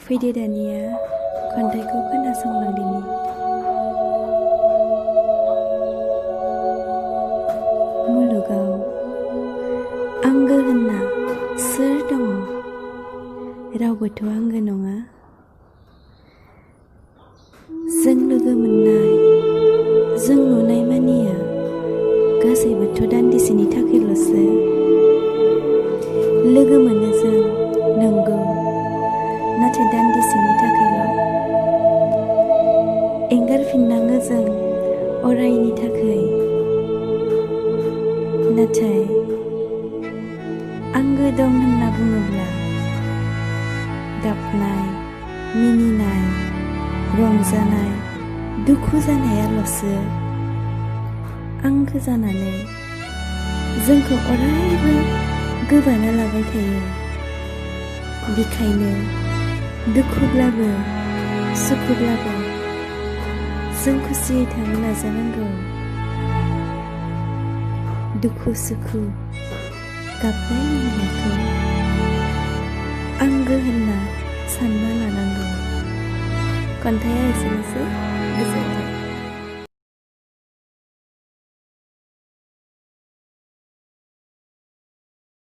फैदो दानिया खन्थाइखौ खोनासंलांदिनि। मुलुगाव आंगो होनना सोर दङ? रावबोथ' आंगो नङा। जों लोगो मोननाय, जों नुनाय मानिया गासैबोथ' दान्दिसेनि थाखायल'सो। लोगो मोनो जों नंगौ, नाथाय दान्दिसेनि थाखायल'। एंगारफिननाङो जों अरायनि थाखाय। नाथाय आंगो दं होनना बुङोब्ला गाबनाय, मिनिनाय, रंजानाय, दुखु जानायाल'सो आंगो जानानै जोंखौ अरायबो गोबाना लाबाय थायो। बेखायनो दुखुब्लाबो सुखुब्लाबो जों खुसियै थानो नाजानांगौ। दुखु सुखु गाबनाय मिनिनायखौ आंगो होनना सानना लानांगौ। खन्थाइया एसेनोसै। गोजोन्थों।